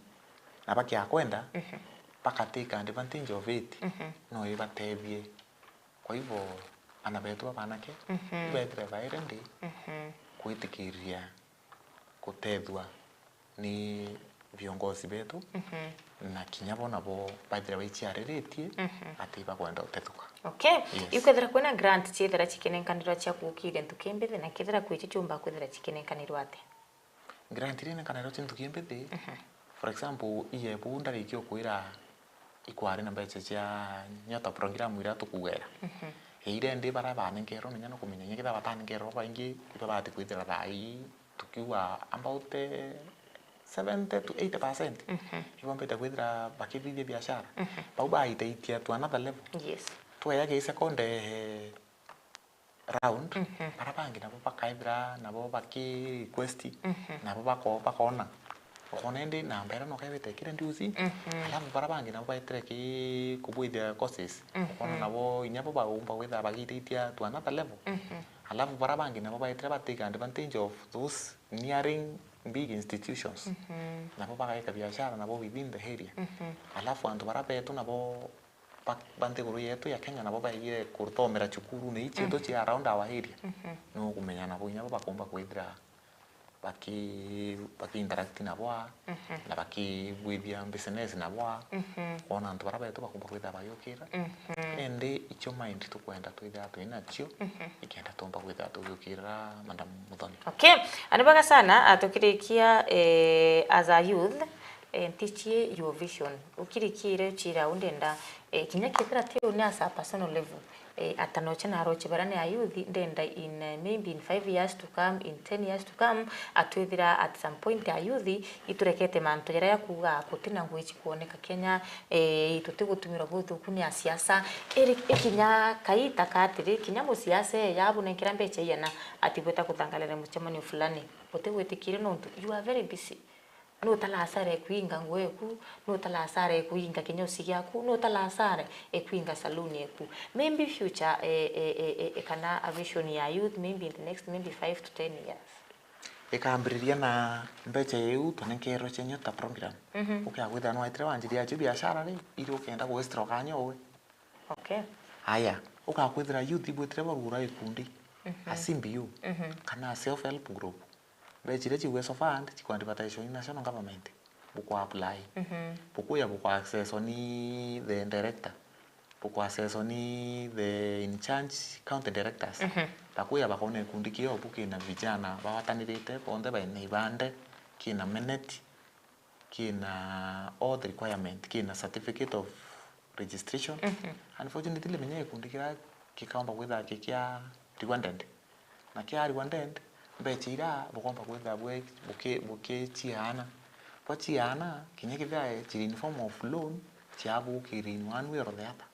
Na bakiakwenda, Mhm. baka take advantage of it, Mhm. no ibatethie. Kwa hivyo, Ana betu babanake, mhm, ibethire baire ndi, mhm, kwitikiria kutethua ni viongozi betu, mhm, na kinya bo nabo baithira baiciariritie, mhm, ati bakwenda utethuka. Okay. Yes. Ikwethira kwina grant ciithira cikinenkanirwa cia kuukiria ntuki mbithi, na kethira kwi cio ciumba kwithira cikinenkanirwa atia? Grant iria inenkanirwa cia ntuki mbithi, mhm, for example, iye bu ndarikia ukwira ikwari na mbeca cia Nyota program iria tukugera. Mhm. Iria ndi baria banenkerwe menya no kumenya inya kethira batanenkerwe baingi, ibabati kwithira thaa ii tukiuga about, eh, seventy to eighty percent. Mhm. Ibombete kwithira bakithithia biashara. Mhm. Bau baitaitia to another level. Yes. Tweya ki second, eh, round, mhm, baria bangi nabo bakaithira nabo baki request, mhm, nabo bako-, bakona. Ukona indi namba iria no kaibete kire nduzi, mhm, alafu baria bangi nabo baitire ki kubwithia courses. Mhm. Ukona nabo inya bo baumba kwithira bagitaitia to another level. Mhm. Alafu baria bangi nabo baitire ba take advantage of those nearing big institutions. Mhm. Nabo bagaika biashara nabo within the area. Mhm. Alafu antu baria betu nabo ba, ba nthiguru yetu ya Kenya nabo baigire kuthomera cukurune ii cietu, mhm, cia around our area. Mhm. Nukumenya nabo inya bo bakumba kwithira baki, baki interact nabo aa, mhm, na bakibwithia business nabo aa. Mhm. Kwona antu baria betu bakumba kwithira bagiukira. Mhm. Indi icio mind tukwenda twithira twinacio, mhm, ikenda tumba kwithira tugiukirira Madam Muthoni. Okay. Ani bwega sana, atukirikia, eh, as a youth, eh, ntichie your vision. Ukirikire uchira u ndenda, eh, kinya kethira ti u ni as a personal level. Eh, atanoche na aroche baria ni ayuthi, ndenda in, eh, maybe in five years to come, in ten years to come, atwithira at some point ayuthi, iturekete mantu jaria ya kuuga gutina ngugi cikwoneka Kenya, eh, tutigutumirwa buthuku ni asiasa. Iri, ikinya kaita ka atiri, kinya musiasa e yabunenkera mbeca iana, ati bweta kuthangalira mucemanio fulani. Butigwitikire nontu you are very busy. Nutala asara ekuinga nguo eku, nutala asara ekuinga kinyosi giaku, nutala asara ekuinga saluni eku. Maybe future, eh, eh, eh, eh, eh, kana a vision ya youth, maybe in the next, maybe five to ten years. Ikambiriria na mbeca iu tunenkerwe cia Nyota program. Mhm. Ukiakwithira nwaitire wanjiria acio biashara ri, iri ukenda gwestra ukanya uwe. Okay. Aya, ukakwithira youth ibwitire barugura ikundi, mhm, a C B U, mhm, kana a self help group. Mbeca iria ciugwe so fund, cikwa advertiswa ni national government, bukwa apply. Mhm. Bukuya bukwa access ni the director, bukwa access ni the in charge county directors. Mhm. Bakuya bakona gikundi kio, bukina vijana bawatanirite, bonthe baina ibande, kina menet, kina all the requirement, kina certificate of registration. Mhm. Unfortunately, menya gikundi kiria gikaomba kwithira ki kia rewarded. Na kia rewarded, mbeca iria bukomba kwithira bwe-, buki-, bukiciaana. Bwaciaana, kinya kethira ciri in form of loan, ciabukiria in one way or the other.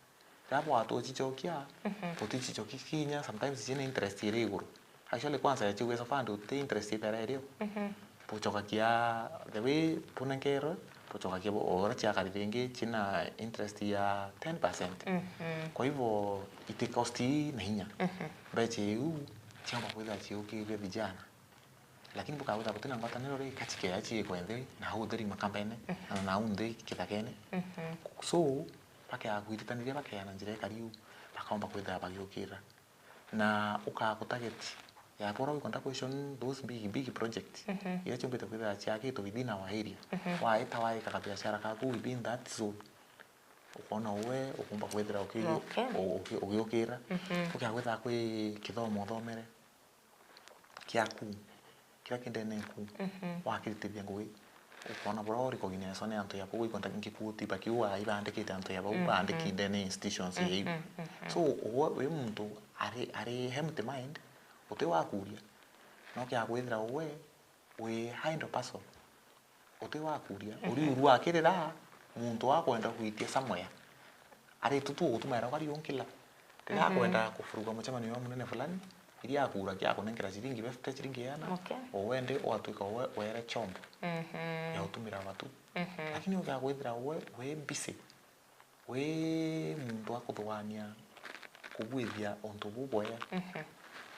Riria bwatucicokia, mhm, buticicokia kinya, sometimes ciina interest iri iguru. Actually, kwanza ya chiu gweso fund uti interest ithera irio. Mhm. Bucokagia the way bunenkerwe, bucokagia bu-, o uria ciakari ringi cina interest ya ten percent. Mhm. Kwa hivyo, iti cost na inya. Mhm. Mbeca iu, ciamba kwithira ciukirie vijana. Lakini bukagwita butina ngwataniro ri, kachikeya ciikwe nthi, na au nthi makambene, mhm, na nau nthi kithakene. Mhm. So, bakea kwititaniria, bakea na njira ikari u, bakaomba kwithira bagiukira. Na ukaa ku target ya bora we conduct question those big, big project. Mhm. Iria ciumbite kwithira ciakitwe within our area. Mhm. Waita waika kabiashara kaku within that zone. Ukona uwe, ukumba kwithira uki-, okay, u-, uki-, ugiukira. Mhm. Ukia kwithira kwi kithomo uthomere. Kiaku, kiria ki ndene eku, mhm, wakiritithia ngugi, ukona buria uri recognize ni antu yaku, gwikwa nta-, ngikwoti bakiuga ibandikite antu ya bau, mhm, bandiki ndene institutions ya iu. Mhm, mhm. So, uwe wi muntu ari, ari empty mind, uti wa kuria, no kia kwithira uwe wi idle person. Uti wa kuria, mhm, uriuru akirira muntu akwenda gwitia somewhere. Ari tu tu gutumaira ukari unkila. Riria, mhm, akwenda kufuruga mucemanio wa munene fulani, iria akura kia kunenkera ciringi fifty, ciringi iana, okay, o wende ugatwika we were chombo, mhm, ya utumira watu. Mhm. Lakini ukia kwithira we, we busy, wi muntu wa kuthugaania kubwithia untu bubwega, mhm,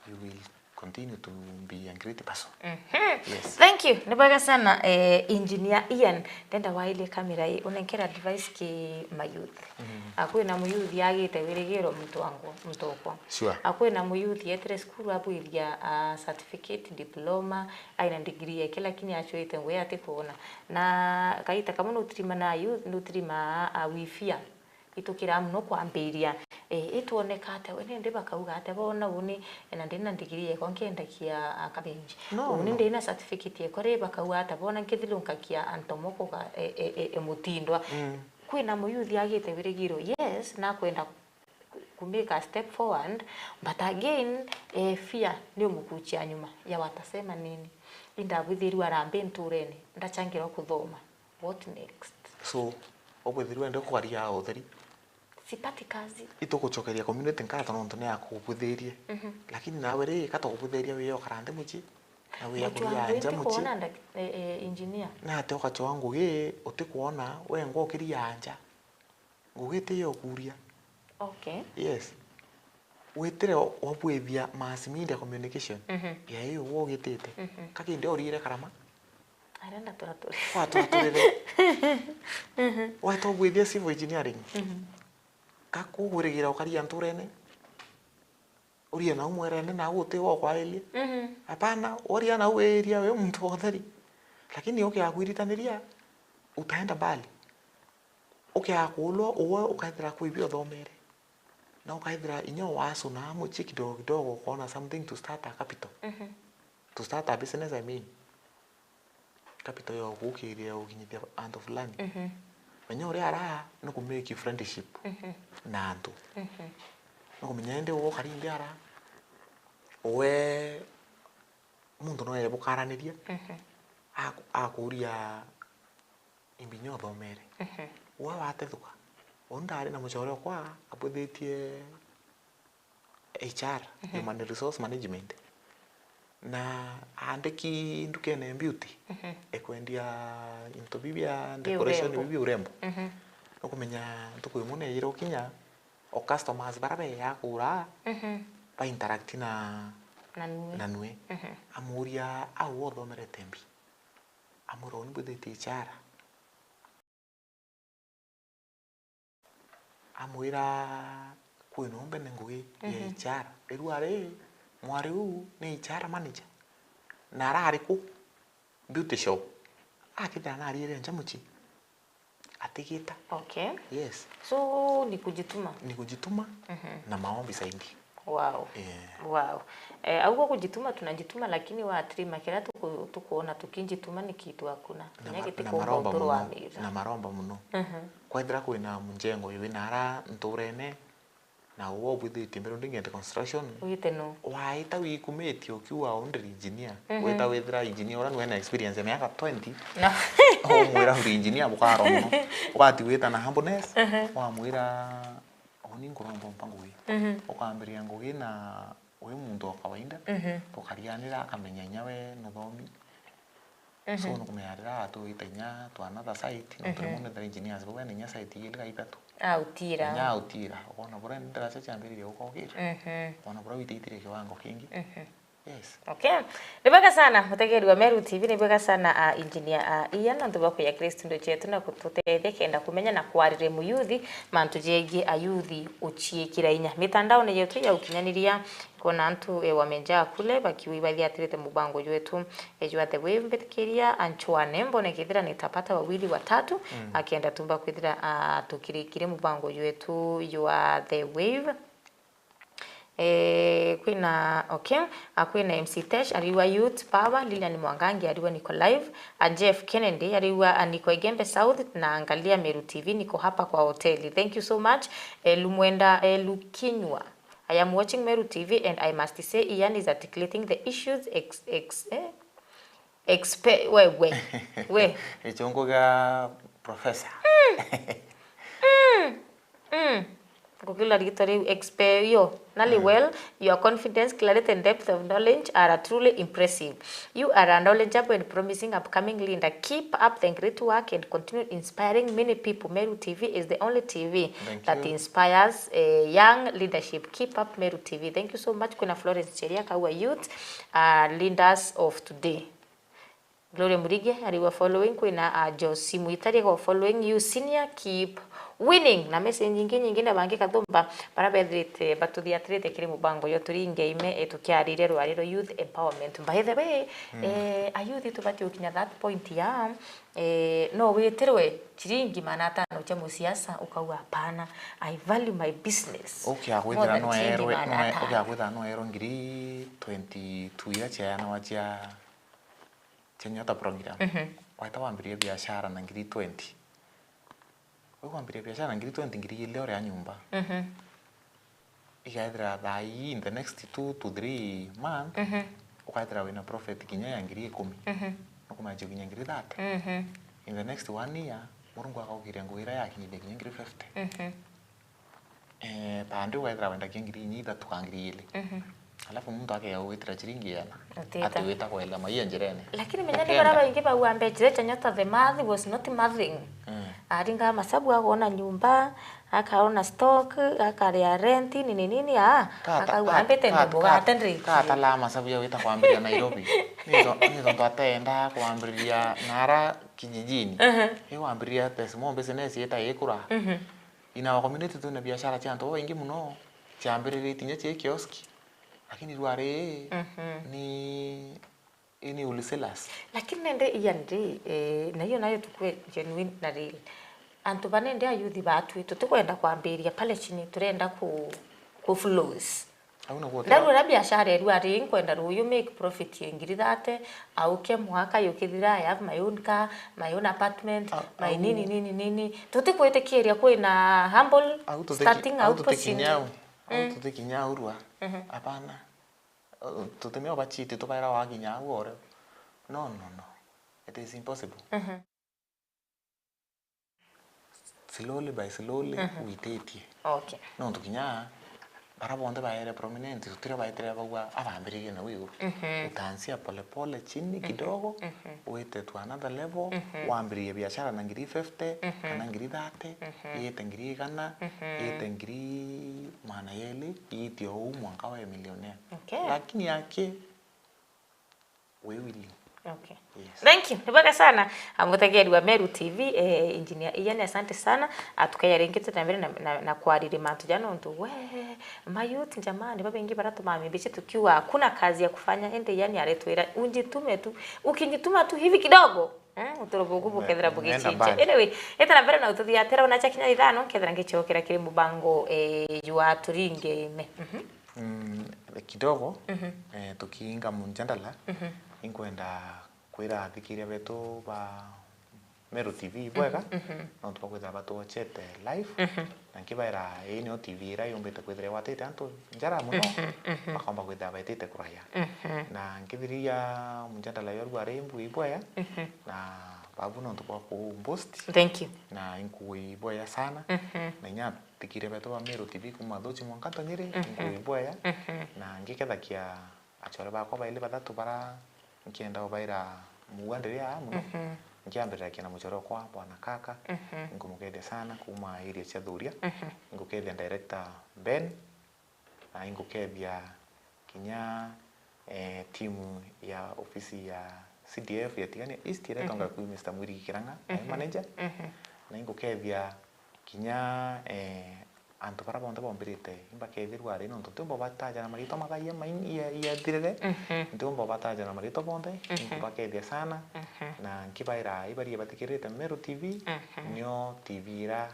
you will continue to be a great person. Yes. Thank you. Ni bwega sana, eh, Engineer Ian. Ndenda wailie kamera ii, unenkere advice ki mayouth. Ah, kwina muyouth agite wirigiro muntu wangu, muntu okwa. Sure. Ah, kwina muyouth etire cukuru abwithia, ah, certificate, diploma, aina degree yake, lakini acuite ngugi atikwona. Na kaita kamwe nutirima na youth, nutirima, ah, we fear. Itukira muno kwambiria, eh, itwoneka atia we nindi bakauga atia bona uni, na ndina ndigiri yekwa nkiendagia akabenji. No, uni no. Ndina certificate yekwa ri bakauga atia bona nkithilunkagia antu moko ga, e, e, e, e, mutindwa. Mm. Kwina muyuthi agite wirigiro, yes, nakwenda ku, ku make a step forward, but again, eh, fear ni umukuchia nyuma ya watasema nini. Indabwithirua arambe nturene, ndachangirwa kuthoma. What next? So, obwithirwa ende kugaria utheri. Sipati kazi. Itugucokeria community nkatho nontu ni akubwithirie. Mhm. Lakini nawe ri, kato kubwithiria wiyo karande mucii. Na wiya kuria anja mucii. Nda-, eh, eh, engineer. Na ate ugacoa ngugi utikwona, we ngwa ukiria anja. Ngugi ti yo kuria. Okay. Yes. Witire wabwithia mass media communication. Mhm. Ya iyo wogitite. Mhm. Kakindi orire karama. Arenda turature. Watwaturire. Mhm. Wetobwithia civil engineering. Mhm. Kakugwirigira ukaria nturene. Urie nau mwerene nau uti wa kwairia. Mhm. Hapana, uria nau wiria wi muntu wa utheri. Lakini ukiaga kwiritaniria, utaenda mbali. Ukiaga kuulwa, uwe ukaethira kwi bi uthomere. Na ukaethira inya wacuna mucii kidogo kidogo, ukoona something to start a capital. Mhm. To start a business, I mean. Capital ya gukiria ya gukinyithia antu fulani. Mhm. Menya uria ara ni ku make friendship, mhm, na antu. Mhm. Ni kumenya indi uwe ukari nthi ara, uwe muntu no ebukaraniria, mhm, aku-, akuria imbi inya uthomere. Mhm. Uwe watethuka. Uu ndari na mucore okwa abwithitie H R, mhm, Human Resource Management. Na aandiki ndukene beauty, mhm, ekwendia into bibi bia decoration, urembo, bibi urembo. Mhm. Nukumenya ntuku imwe neejire ukinya, o customers bara beeja kura, mhm, ba interact na, na nue. Na nue. Mhm. Amuuria, "Au uthomerete mbi?" Amwira, "Uni mbwithitie H R." Amwira, "Kwina umbene ngugi ya, mhm, H R." Riu ari, mwari uu ni H R manager. Na arari ku? Beauty shop. Akithira nariire nja mucii. Atigita. Okay. Yes. So, ni kujituma? Ni kujituma, mhm, na maombi zaidi. Wow. Eh. Wow. Eh, au gwa kujituma tunajituma, lakini watrima kiria tuku-, tukuona tukijituma ni kitu hakuna. Na kinya ma-, gitikuumba na maromba uturo wa muno, mira. Na maromba muno. Mhm. Kwethira kwina mjengo iwi na ara nturene, na uwe ubwithitie mbere ndingende construction. Wite no. Waita wikumitie ukiuga undi engineer. Mhm. Wita withira engineer uria nwena experience ya miaka twenty. Na. Umwira undi engineer bukaro muno. Ugati wita na humbleness, mhm, wamwira, "Uni nkuromba umpa ngugi." Mhm. Ukambiria ngugi na wi muntu wa kawaida, mhm, tukarianira, akamenya inya we nuthomi. Mhm. So nukumenya rira atwita inya to another site, nontu, mhm, rimwe nethira engineers bau bena inya site igiri kana ithatu. Autira. Inya autira, ukona buria ndiraca ciambiririe guka ukira. Mhm. Ukona buria witaitire kiwango kingi. Mhm. Yes. Okay. Ni bwega sana, mutegeri wa Meru T V, ni bwega sana, ah, engineer, ah, Ian, nontu bwa kuja kiri studio cietu na gututethia kenda kumenya na kwarire muyuthi mantu jegie ayuthi uciikira inya. Mitandaone yetu ya ukinyaniria, kwona antu, eh, wamejaa kule bakiuga ibathiatirite mubango jwetu, eh, jwa The Wave. Mbitikiria anchwane mbone kethira nitapata wawili watatu, mm, akenda tumba kwithira, ah, tukirikire mubango jwetu jwa The Wave. Eh, kwina, okay, ah, kwina M C Tesh, ariwa Youth Power, Lilian Mwangangi, ariwa niko live, a Jeff Kennedy, ariwa, ah, niko Igembe South, na angalia Meru T V, niko hapa kwa hoteli. Thank you so much. Eh, Lumwenda, eh, Lukinywa, "I am watching Meru T V and I must say Ian is articulating the issues ex-, ex-, eh? Expe-, we, we, we." Gichungu gia professor. Mm. Mm. Mm. Ngukila riitwa riu, expel yo. Nali well, your confidence, clarity and depth of knowledge are truly impressive. You are a knowledgeable and promising upcoming leader. Keep up the great work and continue inspiring many people. Meru T V is the only T V that inspires, eh, young leadership. Keep up Meru T V. Thank you so much. Kwina Florence Cheria Kaua Youth, uh, leaders of today. Gloria Murige ariwa following, kwina, uh, Josie Mwitari go following you senior, keep winning. Na message nyingi nyingi na bangi kathumba bara bethirite batuthiatirite kiri mubango yo turinge ime, eh, tukiarire rwari rwa youth empowerment. By the way, eh, a youth tubati gukinya that point ya, eh, no witirwe chiringi magana atano cia musiasa ukauga hapana, I value my business more than chiringi magana atano. Ukia gwithira no erwe, no e-, ukia gwithira no erwe ngiri twenty-two iria ciayanagwa cia cia Nyota program. Mhm. Waita wambiririe biashara na ngiri twenty. Wai wambiririe biashara na ngiri twenty, ngiri ili uri a nyumba. Mhm. Igaethira thaa ii, in the next two to three month, mhm, ukaethira wina profit kinya ya ngiri ikumi. Mhm. Nukumanya kinya ngiri thirty. Mhm. In the next one year, Murungu agaukiria ngugi iria yakinyithia kinya ngiri fifty. Mhm. Eh, pande ugaethira wendagia ngiri inya ithatu ka ngiri ili. Mhm. Alafu muntu akea gwitira chiringi iana. Utita. Ati wita kwela maia njirene. Lakini menya ni bara baingi bau ambechire cha Nyota, the math was not mathing. Mm. Aringa masabu, akona nyumba, akaona stock, akaria rent, nini nini, ah, akauga, "Ambite ni mugate ndiki." Katala masabu ya wita kwambiria Nairobi. Ni to-, ni tontu atenda kwambiriria nara kijijini. Mhm. Iwambiriria the small business ita ikura. Mhm. In our community twina biashara cia antu babaingi mono ciambiririe kinya cia kioski, lakini rwari ni, ni wholesalers. Lakini nende iya ndi, eh, na iyo nayo tukue genuine na real. Antu ba nende ayuthi batwi tutikwenda kwambiria pale chini, turenda ku, ku flows. Au naguo ndarwira biashara eru ari nkwenda ruyu make profit ya ngiri thirty, auke mwaka yukithira, I have my own car, my own apartment, my nini nini nini. Tutikwitikiria kwina humble starting out. Au tutikinya au. Au tutikinya au rwa. Mhm. Hapana. Uh, tutimeo bachiti tubaira wakinya au ore. No, no, no. It is impossible. Mhm. Slowly by slowly, mhm, wititie. Okay. Nontu kinya bara bonthe baere prominent, tutire baetire baua abambiririe nau iguru. Mhm. Utaanzia pole pole chini, mhm, kidogo, mhm, wite to another level, mhm, wambiririe biashara na ngiri fifty, mhm, kana ngiri thirty, mhm, yite ngiri igana, mhm, yite ngiri magana yeli, yiitie uu mwanka we millionaire. Okay. Lakini aki wi willing. Okay. Yes. Thank you. Ni bwega sana. Ah, mutegeri wa Meru T V, eh, Engineer Ian, asante sana. Ah, tukaya ringi tena mbere na, na, na kwariri mantu jana nontu we, mayouth jamani, babaingi baratumaa mbichi tukiuga hakuna kazi ya kufanya, ende Ian aretwira, "Unjitume tu, ukinjituma tu hivi kidogo." Eh, uturo buku bukethira bugichinche. Anyway, etera mbere na ututhiatira una cha kinya ithano, kethira ngichokera kiri mubango, eh, jwa turinge ime. Mhm. Mm, kidogo, mhm, eh, tukiinga mjadala, mhm, inkwenda kwira athikiria betu ba Meru T V bwega, mhm, mhm, nontu bakwithira batuochete live, mhm, na nkibaira ii nio T V iria yumbite kwithira igwatite antu njara mono, mhm, mhm, bakomba kwithira baitite kuraya. Mhm. Na nkithiria mjadala yo rwari mbui bwega, mhm, na babu nontu bwa ku boost. Thank you. Na inkui bwega sana. Mhm. Na inya Thikire betu ba Meru T V kuma Thuchi mwanka Tonyiri, mhm, nkui bwega, mhm, na ngikethakia achore bakwa baili bathatu bara nkienda ubaira muua ndiria aa mono, mhm, nkiambirirakia na muchore okwa Bwana Kaka, mhm, nkumukethia sana kuma area cia Thuria, mhm, nkukethia director Ben, na inkukethia kinya, eh, timu ya ofisi ya C D F ya Tigania East iria, mhm, itonga kwi Mister Mwirigi Kirang'a, mhm, manager, mhm, na inkukethia kinya, eh, antu bara bonthe bombirite imbakethirwa ari, nontu ntiumba bataja na maritwa mathaia main-, ia-, iathirire, mhm, ntiumba bataja na maritwa bonthe, mhm, inkubakethia sana, mhm, na nkibaira ibarie bathikirite Meru T V, mhm, nio T V ira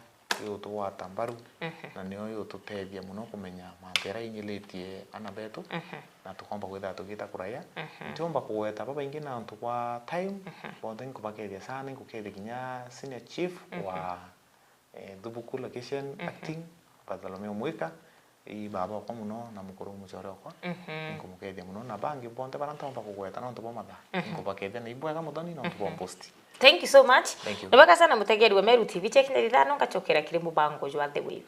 igutugwata mbaru, mhm, na nio igututethia mono kumenya mantu jaria inyilitie ana betu, mhm, na tukomba kwithira tugita kuraya. Mhm. Ntiumba kugweta babaingi na untu bwa time, mhm, bonthe nkubakethia sana, nkukethia kinya senior chief, mhm, wa, eh, Thubuku location, mhm, acting, Bartholomeo Mwika, i baba okwa mono na mukuru muchore okwa, mhm, nkumukethia mono, na bangi bonthe bara ntomba kugweta nontu bwa mathaa, mhm, nkubakethia na ibwega muthoni nontu bwa, mhm, post. Thank you so much. Thank you. Ni bwega sana mutegeri wa Meru T V, check na ithano ngachokera kiri mubango jwa The Wave.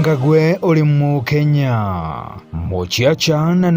Kagwe uri Mukenya. Muciaca na